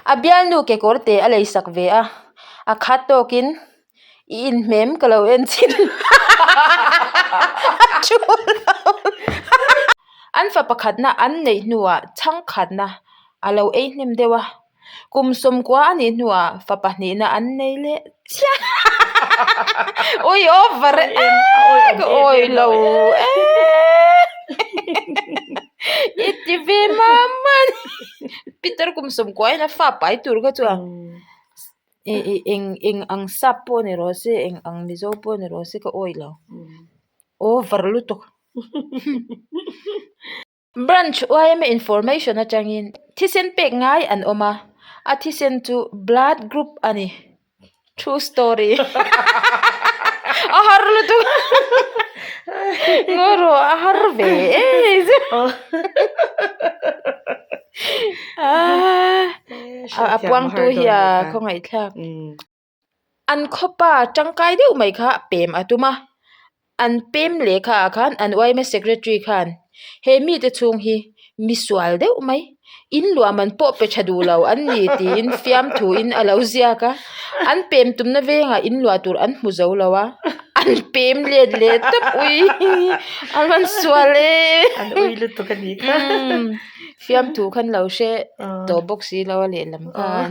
A bialnu kekawr te a leisak ve a, a khat tawkin i inhmem ka lo en chin a thu lo. An fa pakhatna an neih hnuah chhangkhatna a lo ei hnem deuh a, kum sawmkua a nih hnuah fa pahnihna an nei leh chiah. Ui over e ka awi lo e i ti ve mam a ni Peter kum sawmkua in a fa pai tur kha chuan ih ih eng eng ang sap pawh ni rawh se eng ang mizo pawh ni rawh se ka awi lo over lutuk. Branch yma information atangin thisen pek ngai an awm a, a thisen chu blood group a ni. True story. A har lutuk. Ngaw rawh a har ve em. A puangtu hi a khawngaihthlak. An khawpa tangkai deuh mai kha pem a tum a, an pem lehkha ah khan an yma secretary khan he mite chhung hi mi sual deuh mai in luah man pawh pe tha duh lo an ni tiin fiamthu in a lo ziak a, an pem tumna vengah in luah tur an hmu zo lo a, an pem let leh tawp ui an rawn sual e. An ui lutuk a nih kha. Fiamthu khan lo hre tawh bawk si lo a lehlam khan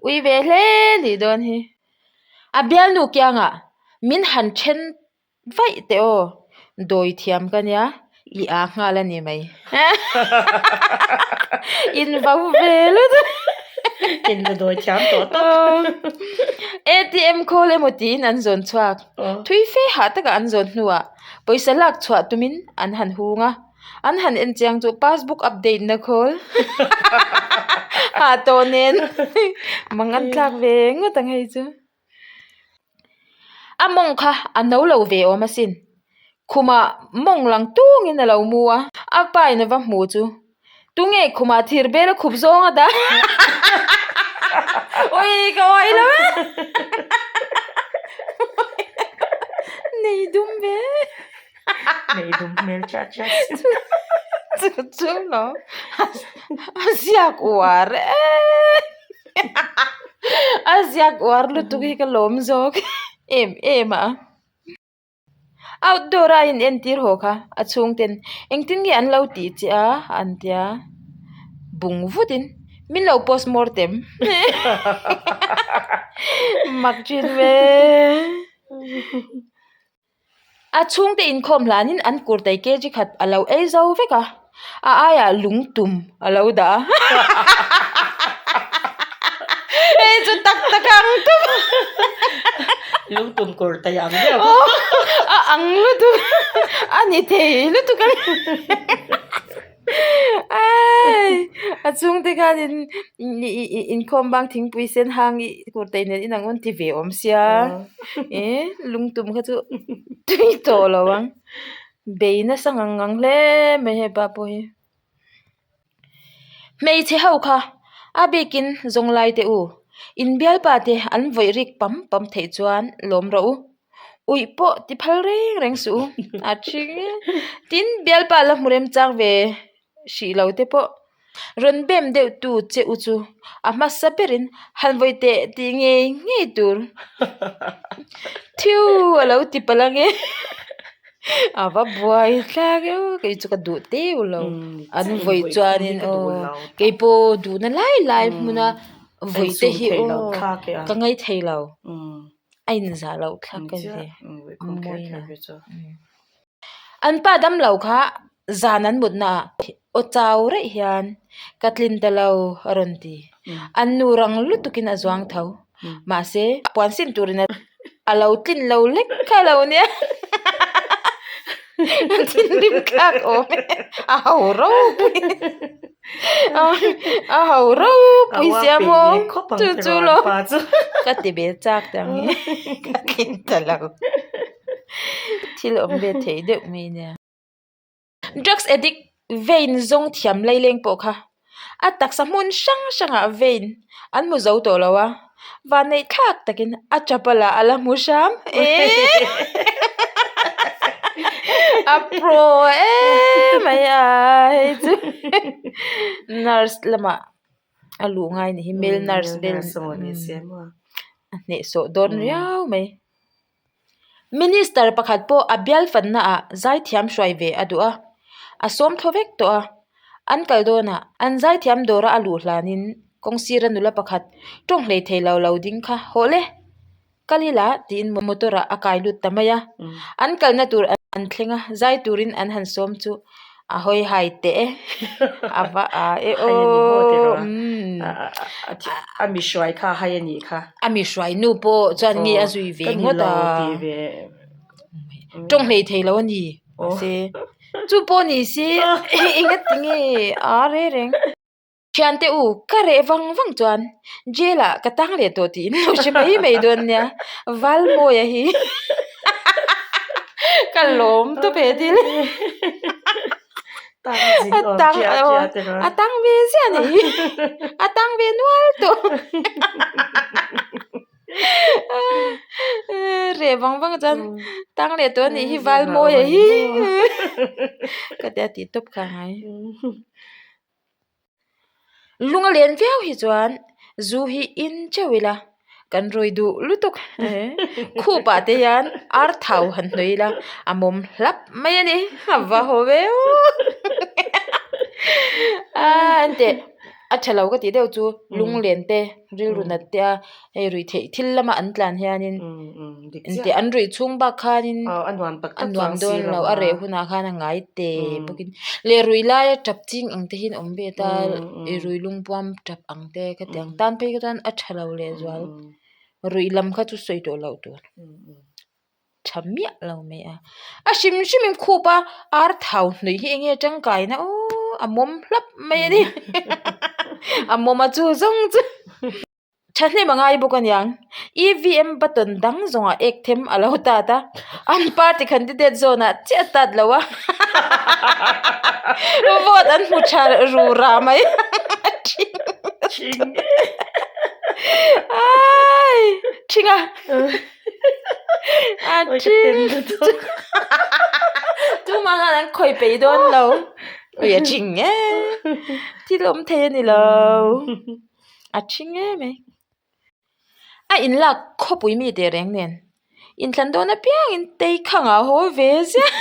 ui ve hle nih dawn hi. A bialnu kiangah min han then vaih teh aw, dawi thiam ka nia i aa nghal a ni mai. In vau ve lutuk. In la dawi thiam tawh tawp. ATM khawl emaw tiin an zawn chhuak. Thui fe hah takah an zawn hnuah pawisa lak chhuah tumin an han hung a. An han en chiang chu passbook update na khawl hah tawh nen mang an tlak ve ngawt ang hei chu. A mawng kha a no lo ve awm asin. Khumah mawng lang tungin a lo mu a, a pa in a va hmu chu tunge khumah thir bel a khup zawng a dah ui ka awih lo e nei dum ve. Nei dum hmel chiah chiah si. Chu chu lo a ziak uar em a ziak uar lutuk hi ka lawm zawk em em a. Outdoor a in entir haw kha a chhungten engtin nge an lo tih che a an tia bung vutin min lo post mortem mak thin ve. A chhungte inkhawm hlanin an kurtai kg khat a lo ei zo vek a, a aiah lung tum a lo dah a. Hei chu tak tak ang tum. Lung tum kurtai ang deuh. A ang lutuk a ni thei lutuk a ni. A chhungte khanin inkhawm bang thingpui sen hang i kurtai nen inang an ti ve awm sia e lungtum kha chu tui tawh lo ang bei nasa ngang ngang hle mai hepa pawh hi hmeichhe ho kha a bikin zawnglai te u inbialpa te an vawih rik pam pam theih chuan lawm rawh u. Uih pawh ti phal reng reng suh u a ṭhing e. Tin, bialpa la hmu remchang ve hrih lo te pawh rawn bem deuh tu che u chu a hmasa berin han vawi teh tih ngei ngei tur thiu a lo ti palh ang e. A va buai thlak e aw kei chu ka duh teuh lo an vawi chuanin aw keipawh duhna lai lai hmuna vawi te hi aw ka ngaithei lo. A inzah loh thlak ka ti mawi lo. An pa dam lo kha zan an mutna ah aw chau raih hian ka tlin ta lo a rawn ti. An nu rang lutukin a zuang tho. Mahse puan sin turin a lo tlin lo lek kha lo nia. A thinrim thlak awm e a ho ropui. A ho ropui sia maw chu chu lo ka ti ve chak ta ang e ka tlin ta lo thil awm ve thei deuh mai nia drugs addict vein zawng thiam laileng pawh kha a taksa hmun hrang hrangah vein an hmu zo tawh lo a vanneih thlak takin a chapal ah a la hmu hram e a pro em mai a hei chu nurse lamah. A luh ngai ni hi male nurse vel a hnehsawh dawn riau mai. Minister pakhat pawh a bial fanna ah zaithiam hruai ve a duh a, a sawm thaw vek tawh a. An kal dawnah an zaithiam dawra a luh hlanin kawng sira nula pakhat tawng hlei thei lo lo ding kha hawh le. Kal ila tiin motor ah a kai lut ta mai a, an kalna tur an thleng a, zai turin an han sawm chu a hawi hai teh e, a va a e aw umm a mi hruai kha a hai a nih kha. A mi hruai nu pawh chuan nge a zui ve ngawt a, tawng hlei thei lo a ni mahse chu pawh ni se engati nge a reng reng. Thiante u, ka reh vang vang chuan jail ah ka tang leh tawh tih in lo hre mai mai dawn nia, Valmawia hi ka lawm tawp he thil a tang a tang ve ziah a nih hi, a tang ve nual tawh reh vang vang chuan tang leh tawh a nih hi Valmawia hi ka tia tih tawp kha a ngai. Lung a len viau hi chuan zu hi in teuh ila kan rui duh lutuk khup ah te hian ar thau han hnawih ila a mawm hlap mai a ni a va haw viau a enteh a tha lo ka tih deuh chu lunglen te rilru nat te a hei ruih theih thil lama an tlan hianin engteh an ruih chhung bak khanin a nuam dawn lo a reh hunah khan a ngai te bawkin leh ruih laia tap ching ang te hi an awm ve ta ih rui lungpuam tap ang te khatiang tan phei kha chuan a tha lo lehzual ruih lam kha chu sawi tawh loh tur. tha miah lo mai a a hrim hrim in khup a ar thau hnawih hi enge tangkai na aww a mawm hlap mai a ni a mawm a chu zawng chu thahnem a ngai bawk aniang E V M button dang zawng ah ek them a lo tat a an party candidate zawn ah chiah a tat lo a vote an hmu tha ru rah mai ai thing a. A ṭing tumah khan an khawih peih dawn lo ui a ṭing e thil awm thei a ni lo a ṭhing em mai a inlak khawpui mi teh reng nen inthlan dawn apiangin tei khang ah a haw ve ziah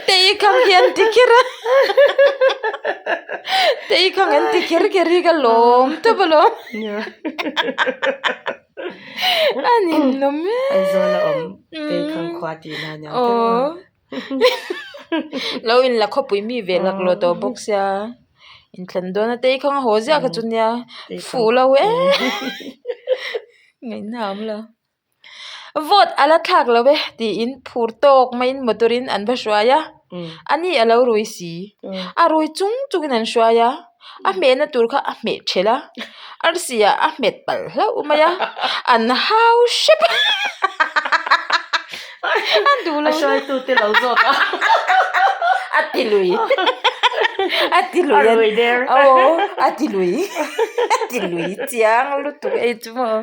tei khang hi an ti kher a tei khang an ti kher kher hi ka lawm tawp alawm. A ninawm em. Aizawl a awm tei khang khua tih na nia te maw. Lo in la khawpui mi ve lak lo tawh bawk sia inthlan dawn a tei khang a haw ziah kha chu nia fuh lo em ngaihna a awm lo. Vote a la thlak lo e tiin phur tawk maiin motor in an va hruai a, a ni a lo rui si, a rui chung chungin an hruai a, a hmehna tur kha a hmeh thelh a, arsi ah a hmet palh hlauh mai a, an hau hrep a, a duh lo A hruaitu te lo zawk a, a ti lui, a ti lui a rui der, aw a ti lui, a ti lui chiang lutuk ei chu maw.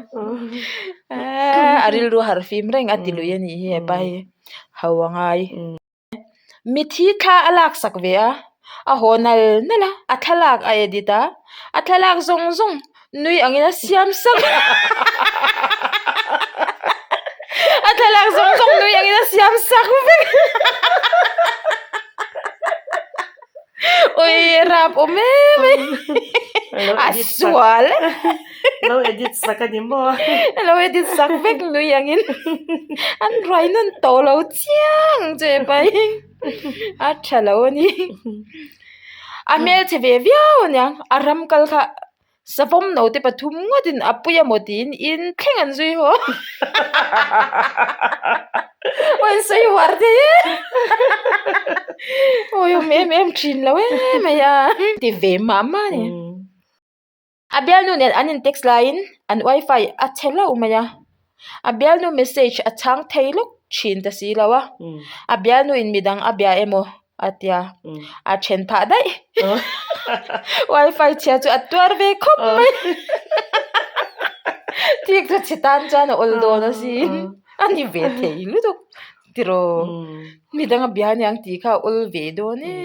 A rilru harh fim reng a ti lui a nih hi hepa hi ho a ngai. Mithi thla a laksak ve a, a haw nal nal a, a thlalak a edit a, a thlalak zawng zawng nui angin a siam sak a, a thlalak zawng zawng nui angin a siam sak vek Ui rap awm em em a sual lo edit sak a ni maw lo edit sak vek nui angin an ruai nawn tawh lo chiang che pai a tha lo a ni a hmelchhe ve viau aniang a ram kal kha Savawm naute pathum ngawtin a pui a maw tiin in thleng an zui haw. Aw in sawi uar thei e. Awi awm em em thin lo em mai a. Ti ve mah mah a ni. A bialnu nen an in text laiin an wifi a chhe hlauh mai a. A bialnu message a chhang thei lawk thin ta si lo a. A bialnu in midang a bia emaw a tia a then phah daih wifi chhia chu a tuar ve khawp mai thik chu chhe tan chuan a awl dawn a sin a ni ve thei lutuk tiraw midang a bia aniang tih kha a awl ve dawn e.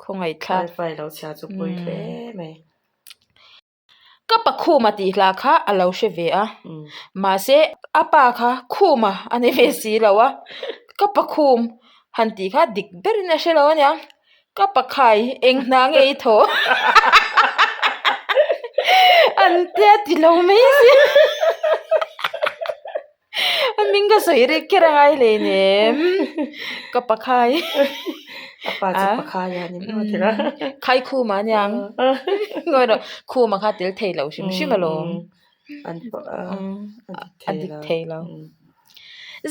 Khawngaihthlak. Wifi lo chhia chu pawi hle mai. Ka pa Khuma tih hla kha a lo hre ve a, mahse a pa kha Khuma a ni ve si lo a, ka pa Khum han tih kha dik berin a hre lo aniang, ka pa khai eng hna nge i thaw an tia ti lo mai si. A hming ka sawi rek kher a ngai hlei nem ka pakhai a pa chu pakhai a ni maw tira khai khum a niang ngawi rawh khum a kha tel thei lo hrim hrim alawm a dik thei lo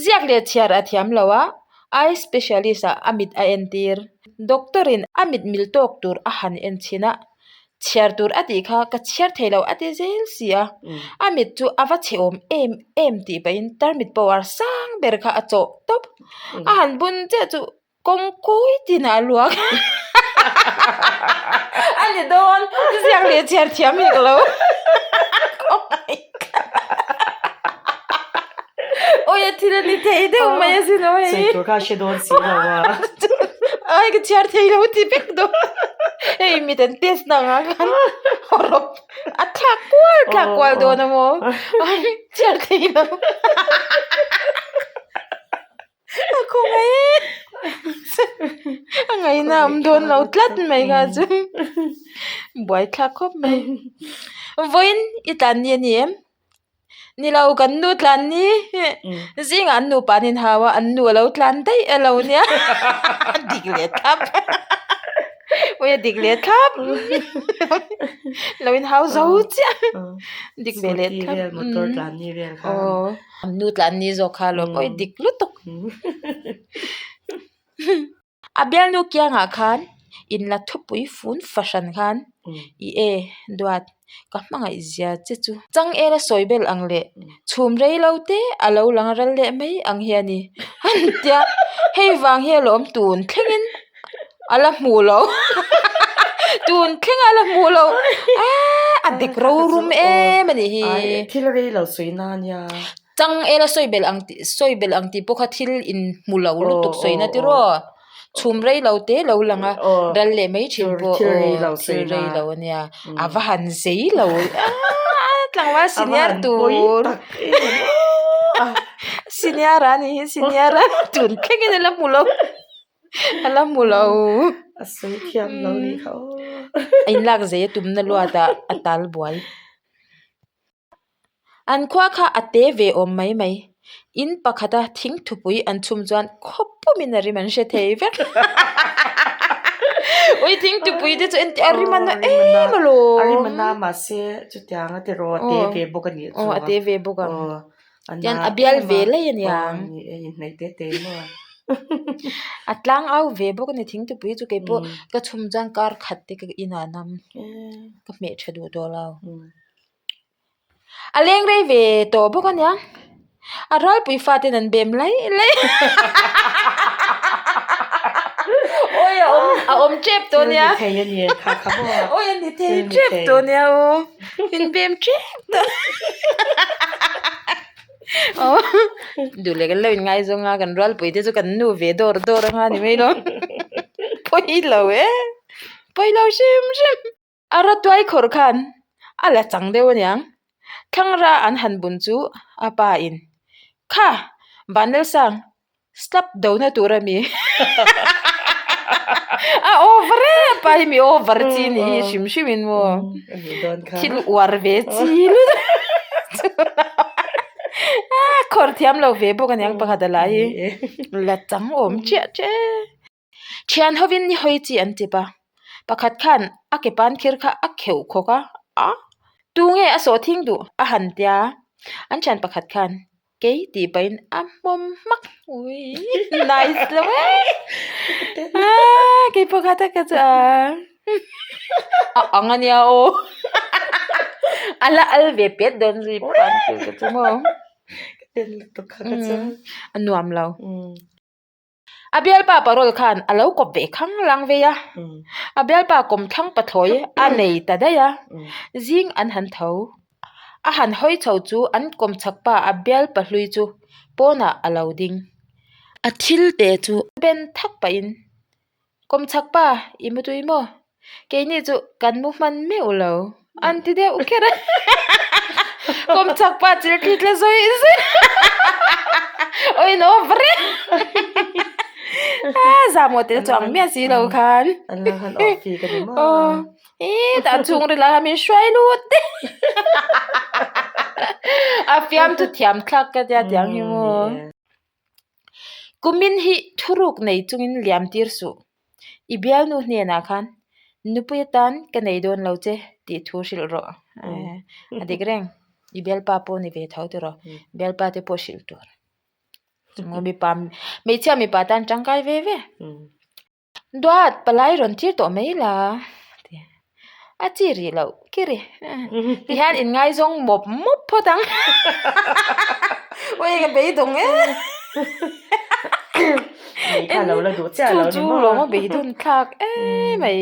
ziak leh chhiar a thiam lo a eye specialist ah a mit a entir doctor in a mit mil tawk tur a han en chhin a. Chhiar tur a tih kha ka chhiar thei lo a ti zel si a, a mit chu a va chhe awm em em tih pahin tarmit power sang ber kha a chawh tawp. A han bun chiah chu kawng kawi tinah a luak a ni dawn ziak leh chhiar thiam hek lo. Awi a thil a ni thei deuh mai asin aw hei. Sawi tur kha a hre dawn si lo a. Ai ka chhiar thei lo ti vek dawn. Hei mit an test na ang ah khan hawrawp a thlak kual thlak kual dawn a maw. Ai chhiar thei lo. A khawngaih e. A ngaihna a awm dawn lo tlat mai kha chu. Buaithlak khawp mai. Vawiin i tlan ni a ni em? Ni lo kan nu tlan ni zingah an nupa an inhau a an nu a lo tlan daih a lo nia a dik leh thlap ui a dik leh thlap lo inhau zo chiah dik ve leh thlap motor tlan ni vel kha aw an nu tlan ni zawk kha alawm awi dik lutuk. A bialnu kiangah khan inla thupui fun fahran khan i e duat ka hmangaih zia che chu. Changela sawi bel ang leh chhum rei lo te a lo lang ral leh mai ang hi a ni. Han tia hei vang hi alawm tun thlengin a la hmuh lo tun thleng a la hmuh lo aaa a dik rorum em a nih hi. Thil rei lo sawi na nia. Changela sawi belh ang tih sawi belh ang tih pawh kha thil in hmu lo lutuk sawina ti raw chhum rei lo te lo lang a ral leh mai thin pawh aw thil rei lo a nia a va han zei lo aaa tlangval senior tur senior a nih hi senior a tun thleng in a la hmu lo a la hmu lo a sawi thiam lo nih kha aw a inlak zei a tumna luat ah a tal buai. An khua kha a te ve awm mai mai. In pakhata thing thupui an chhum chuan khaw pumin a rim an hre thei vek. Ui thing thupui te chu engti a rim a na em alawm. A rim a na mahse chutiang a tiraw a te ve bawk a nih chu. Aw a te ve bawk ang. Tian a bial ve lei a niang. Aw ni e inhnaih te te maw. A tlang au ve bawk a ni thing thupui chu keipawh ka chhum chuan kar khat te ka inah nam ka hmeh tha duh tawh lo. A leng rei ve tawh bawk a nia a ralpui faten an bem lai lai awi a awm a awm tep tawh nia awi a ni thei tep tawh nia aw in bem tep tawh aw duh leh kan lo inngaizawng a kan ralpui te chu kan nu ve dawr dawr anga ni mai lo pawi lo e pawi lo hrim hrim. A ratuai khawrh khan a la chang deuh aniang. Thlangra an han bun chu a pa in, Kha! Vanlalsang, slap dona tur a mi. A over e! A pa hi mi over chi ni hi hrim hrim in maw. Thil uar ve chi lutuk. A khawrh thiam lo ve bawk aniang pakhat a la hi. La chang awm chiah che. Thian hovin ni hawi chi an tip a, pakhat khan a ke pan khir kha a kheuh khawk a, a tunge a sawh thing duh a han tia, an thian pakhat khan kei tih pahin a hmawm hmak ui nice lo e aaa kei pakhat a ka chu a a ang a nia aw a la al ve pet dawn zui pan khir ka chu maw a nuam lo. A bialpa parol khan a lo kawp ve khang lang vei a, a bialpa kawmthlang pathlawi a nei ta daih a, zing an han tho. A han hawi chho chu an kawm chak pa a bialpa hlui chu pawnah a lo ding. A thil te chu ben thak pahin. Kawmchhak pa, i mu tui maw? Keini chu kan mu hman meuh lo, an ti deuh kher a. Kawmchhak pa chil thli tla zawi zawi aw in awm va reng. A zahmawh tel chuang miah si lo khan. An la han awh fik a ni maw? Aw, hetah chhungril ah min hruai lut teh. A fiamthu thiam thlak ka tia tiang hi maw. Kumin hi thuruk nei chungin liam tir suh. I bialnu hnenah khan nupui atan ka nei dawn lo che tih thu hrilh rawh. A dik reng, i bialpa pawh ni ve tho tiraw, bialpa te pawh hrilh tur. Mipa, hmeichhia mipa tan tangkai ve ve. Duat, palai rawn tir tawh mai la ti a chi rih loh kiri ti hian in ngaizawng mawp mawp phawt ang ui ka beidawng e chu chu lawm a beidawn thlak em mai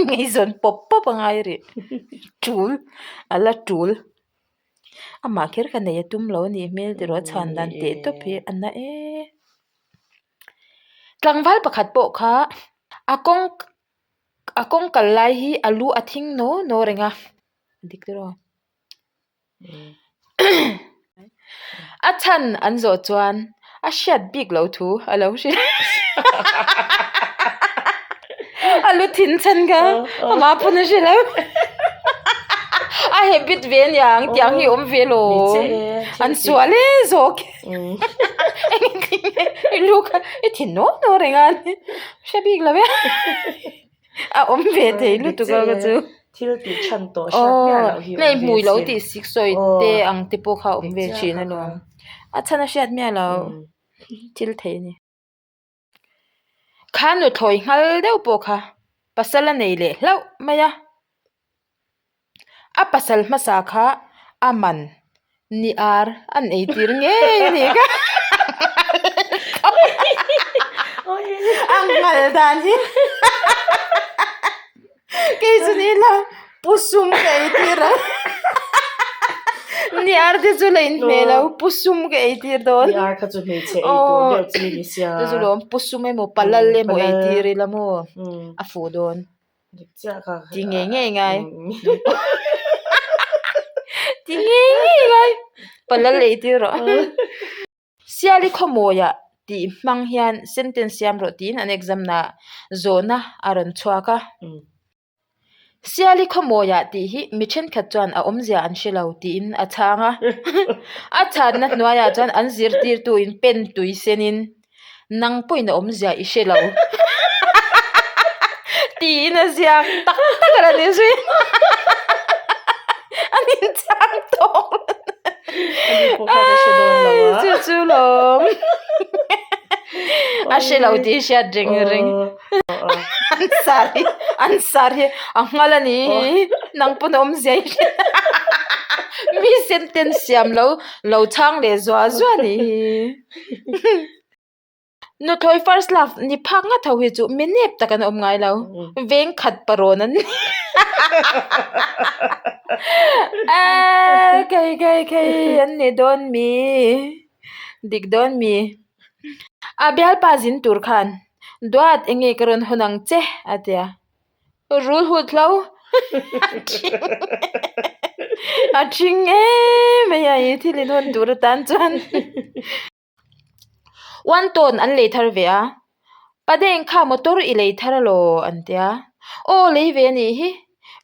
ngaihzawn pawp pawp a ngai rih tul a la tul amah kher ka nei a tum lo a nih hmel tiraw a chhan dan teh tawp hi a na e. Tlangval pakhat pawh kha a kawng a kawng kal lai hi a lu a thing naw naw reng a dik tiraw a chhan an zawh chuan a hriat bik loh thu a lo hrilh a lu thin chhan kha amah pawn a hre lo a habit ve aniang tiang hi awm ve lo an sual e zawk. I lu kha i thin nuam nuam reng a hre bik lo e a awm ve thei lutuk a ka chu thil tih chhan tawh hriat miah loh hi awm hmui lo tih sik sawi te ang te pawh kha awm ve thin alawm a chhan a hriat miah loh thil thei a ni. Kha nuthlawi nghal deuh pawh kha pasal a nei leh hlauh mai a, a pasal hmasa kha a man ni ar an ei tir ngei a nih kha a nghal dan hi Kei chu ni ila pu sum ka ei tir ang ni ar te chu la inhmeh lo pu sum ka ei tir dawn ni ar kha chu hmeichhe ei tur deuh chi ni sia chu chu lawm pu sum emaw palal emaw ei tir ila maw a fuh dawn dik chiah kha ti ngei ngei ngai ti ngei ngei ngai palal ei tir rawh. Siali khawmawiah tih hmang hian sentence siam rawh tiin an exam na zawhna a rawn chhuak a. Siali khawmawiah tih hi mi thenkhat chuan a awmzia an hre lo tiin a chhang a. A chhanna hnuaiah chuan an zirtirtuin pen tui senin Nang pawhin a awmzia i hre lo tiin a ziak tak tak a la ni zui an inchang tawk chu chu lawm a hre lo tih hriat reng reng an sar hi an sar hi a nghal a ni nang pawn a awmzia i hre mi sentence siam lo lo chhang leh zuah zuah a nih hi. Nuthlawi first love ni phak ngat ho hi chu mi nep tak an awm ngai lo veng khat parawn an ni aaa kei kei kei an ni dawn mi dik dawn mi a bialpa zin tur khan duat enge ka rawn hawn ang che a ti a. Rul hut hlo a thing em mai a i thil in hawn tur atan chuan one tawn an lei thar ve a padeng kha motor i lei thar alaw an tia aw lei ve anih hi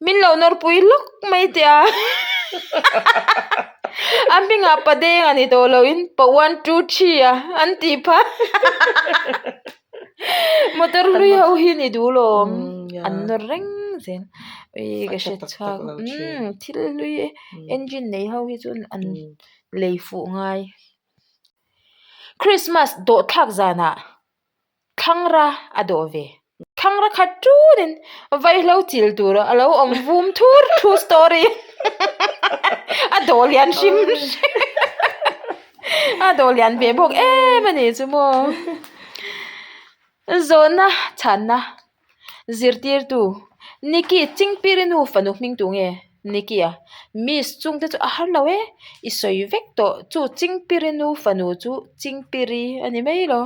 min lo nawr pui lawk mai tia a hmingah padeng a ni tawh lo in pa one two three a an tih phah. Motor hlui ho hi ni duh lawm an nawr reng zel ui ka hre chhuak umm thil hlui engine nei ho hi chu an lei fuh ngai Christmas dawh thlak zanah thlangra a dawh ve thlangra khat tunin vaihlo chil tur a lo awm vum thur true story a dawh lian hrim hrim. A dawh lian ve bawk em a ni chu maw zawhna chhanna zirtirtu Nikki Chingpirinu fanu hming tu nge? Nicky a, Miss chungte chu a har lo e, i sawi vek tawh chu Chingpiri nu fanu chu Chingpiri a ni mai lo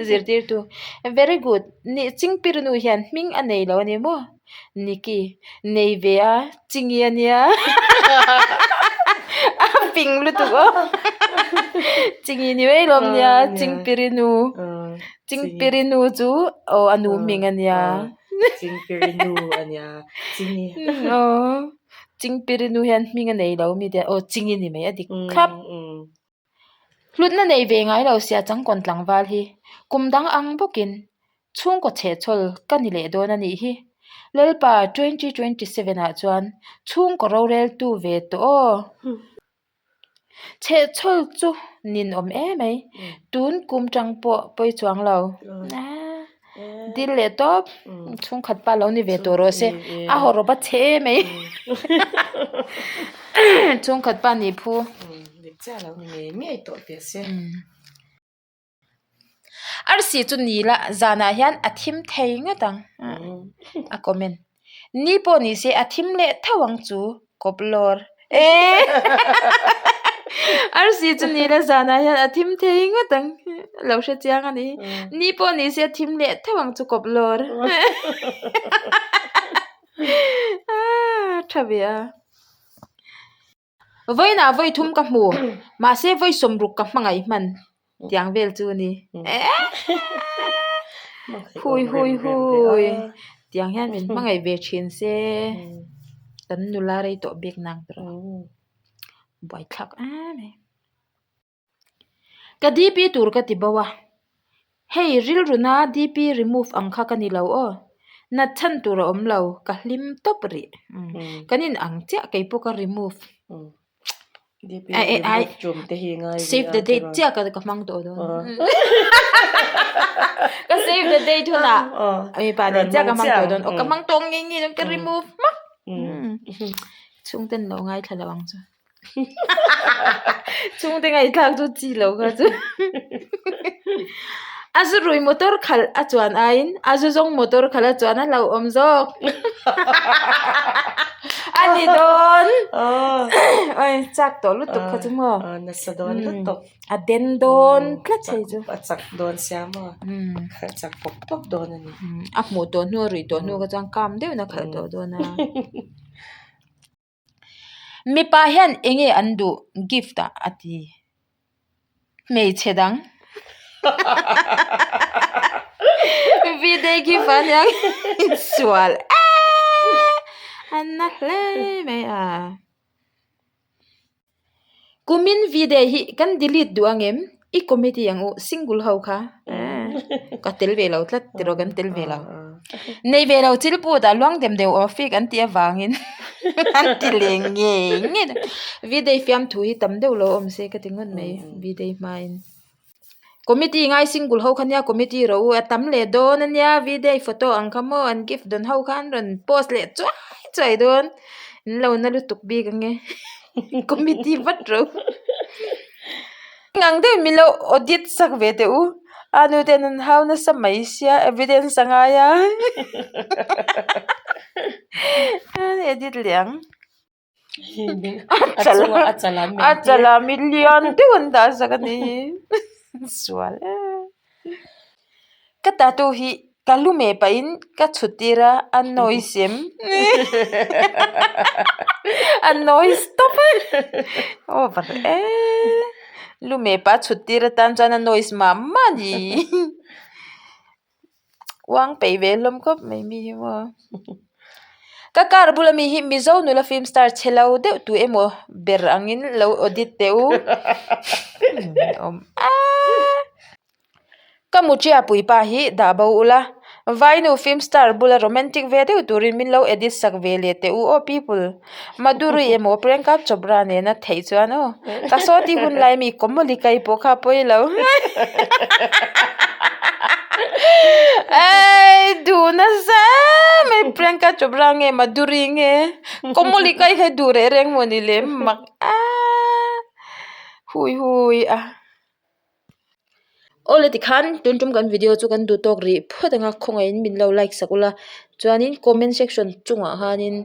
zirtirtu Very good, nih Chingpiri nu hian hming a nei lo a ni maw? Nicky, Nei ve a, Chingi a nia a fing lutuk aw Chingi ni mai lo nia Chingpiri nu Chingpiri nu chu aw a nu hming a nia. Chingpiri nu a nia Chingi. Aw Chingpiri nu hian hming a nei lo mi te aw Chingi ni mai a dik thlap. Hlutna nei ve ngai lo sia changkawn tlangval hi kum dang ang bawkin chhungkaw chhehchhawl ka ni leh dawn a nih hi. Lalpa 2027 ah chuan chhungkaw roreltu ve tawh aw. Chhehchhawl chu ninawm em mai. Tun kum tang pawh pawi chuang lo. Dil leh tawp chhungkhat pa lo ni ve tawh rawh se. A haw rawp a chhe em mai. Chhungkhat pa nih phu. Arsi chu ni la zanah hian a thim thei ngawt ang a comment. Ni pawh ni se a thim leh tho ang chu kawp lawr eh Arsi chu ni la zanah hian a thim thei ngawt ang lo hre chiang a ni. Ni pawh ni se a thim leh tho ang chu kawp lawr tha ve a. Vawiinah vawi thum ka hmu, mahse vawi sawmruk ka hmangaih hman tiang vel chu a ni. Hui hui hui tiang hian min hmangaih ve thin se kan nula rei tawh bik nang tur a buaithlak em em. Ka DP tur ka ti bo a, hei rilruna DP remove ang kha ka ni lo aw, nat chhan tur a awm lo, ka hlim tawp rih, kan in ang chiah kei pawh ka remove, save the date chiah ka hmang tawh dawn, ka save the date hunah mipa nen chiah ka hmang tawh dawn, aw ka hmang tawh ngei ngei dawn ka remove hmak, chhungten lo ngaithla lo ang chu. Chhungte ngaihthlak chu chi lo kha chu a zu rui motor khalh a chuan aiin a zu zawng motor khalh a chuan a hlauhawm zawk a ni dawn oi chak tawh lutuk kha chu maw nasa dawn lutuk a den dawn tlat thei chu a chak dawn sia maw a chak pawp pawp dawn a ni a hmuh tawh hnu a ruih tawh hnu kha chuan kam deuhin a khalh tawh dawn a. Mipa hian eng nge an duh gift ah a ti hmeichhe dang V-day gift ah nia insual eeee a na hle mai a. Kumin V-day hi kan delete duh angem i committee ang u single ho kha ka tel ve lo tlat tiraw kan tel ve lo nei ve lo chil put ah luang dem deuh awm fik an tih avangin an ti leh ngei ngei V-day fiamthu hi tam deuh lo awm se ka ti ngawt mai V-day hmain. Committee ngai single ho kha nia committee ro u a tam leh dawn a nia V-day photo ang kha maw an gift dawn ho khan rawn post leh chuai chuai dawn in lo na lutuk bik ang e committee vat ro eng ang deuhin min lo audit sak ve teh u a nu ten an hau nasa mai sia evidence a ngai a edit leh ang. A chala mi lian deuh an dah zak a ni hi sual em ka tattoo hi ka lu meh pahin ka chhut tir a a noise em a noise tawp a over em lu meh pah a chhut tir atan chuan a noise mah mah a ni Uang peih ve hlawm khawp mai mi hi maw. Ka car bula mi hi Mizo nula film star chhe lo deuh tu emaw ber angin lo audit teh u. Awm a. Ka muṭia puipa hi dah bo ula. Vainu film star bula romantic ve deuh turin min lo edit sak ve leh teh u aw people. Madhuri emaw Priyanka Chopra nena theih chuan aw ka sawti hun lai mi Komoli kai pawh kha pawi lo Ei duh nasa mai Priyanka Chopra nge Madhuri nge Komoli kai kha duh reh reng maw ni le mak a hui hui a. Awle tikhan tun tum kan video chu kan duh tawk rih phawt ang a khawngaihin min lo like sak ula chuanin comment section chungah khanin.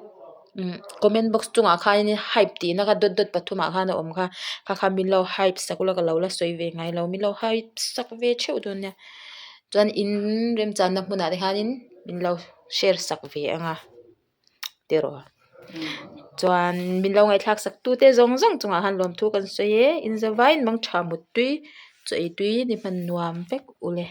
Comment box chungah khanin hype tihna kha dawt dawt pathumah khan a awm kha kha kha min lo hype sak ula ka lo la sawi ve ngai lo min lo hype sak ve theuh dawn nia chuan in remchanna hmunah te khanin min lo share sak ve ang a tiraw chuan min lo ngaihthlak sak tute zawng zawng chungah khan lawmthu kan sawi e in zavaiin mangtha muttui chaw ei tui ni hman nuam vek ule.